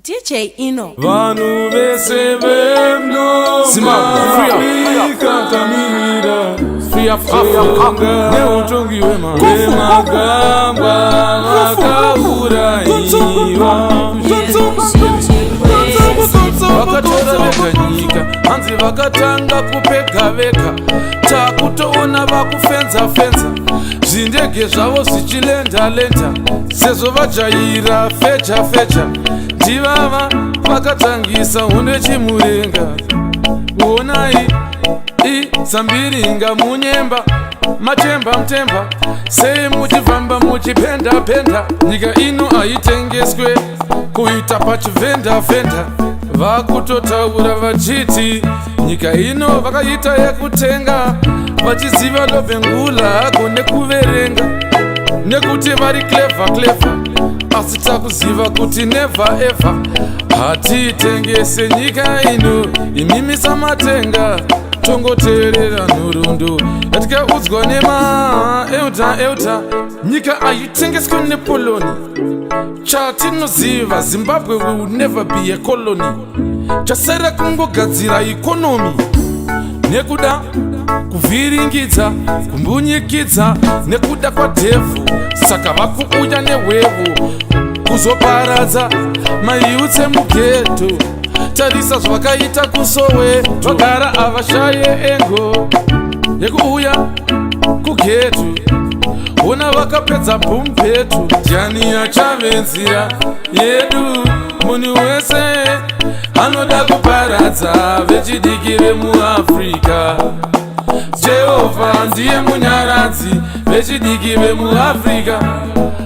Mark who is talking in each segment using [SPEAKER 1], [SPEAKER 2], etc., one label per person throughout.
[SPEAKER 1] DJ Ino.
[SPEAKER 2] Vanhu vese vemunoafrika tamirira
[SPEAKER 3] Free up Africa.
[SPEAKER 2] neutongi wemagamba vakaurayiwa.
[SPEAKER 3] Vakatora vega nyika, hanzi vakatanga kupega vega. Takutoona vakufenza fenza, zvindege zvavo zvichilenda lenda, sezvo vajaira fecha fecha. Ndivava vakatangisa hondo yechimurenga. Onai isambiringa munyemba machemba mutemba, sei muchifamba muchipenda penda? Nyika ino haitengeswe kuita pachivhenda vhenda. Vakutotaura vachiti nyika ino vakaita yekutenga, vachiziva Lobengula hagone kuverenga nekuti vari clever clever, asi takuziva kuti never ever hatitengese nyika ino. Imimisa matenga, tongoteerera nhoroondo yatikaudzwa nemaelder elder. Nyika haitengeswe nepoloni. Chatinoziva, Zimbabwe will never be a colony. Chasara kungogadzira economy nekuda kuvhiringidza, kumbunyikidza nekuda kwadhevhu. Saka vakuuya nehwevo kuzoparadza mayouth emughetto. Tarisa zvakaita kuSoweto, vagara havashaye engo yekuuya kughetto. Ona vakapedza bhumpetu.
[SPEAKER 2] Ndiani achave nzira yedu? Munhu wese anoda kuparadza vechidiki vemuAfrica. Jehovha ndiye munyaradzi vechidiki vemuAfrica.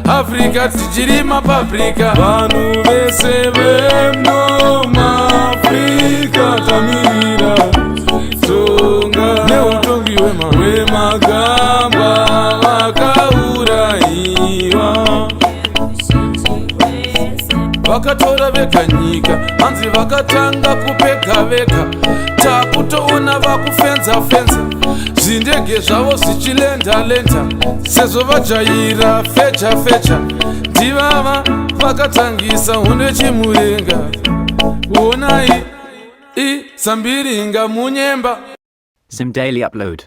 [SPEAKER 2] Afrika tichiri mapaprika. Vanhu vese vemunomaAfrika tamirira tonga
[SPEAKER 3] neutongi
[SPEAKER 2] wemagamba vakaurayiwa.
[SPEAKER 3] Vakatora vega nyika, hanzi vakatanga kupega vega. Takutoona vakufenza fenza, zvindege zvavo zvichilenda lenda, sezvo vajaira fecha fecha. Ndivava vakatangisa hondo yechimurenga. Onai isambiringa munyemba.
[SPEAKER 4] Zim Daily Upload.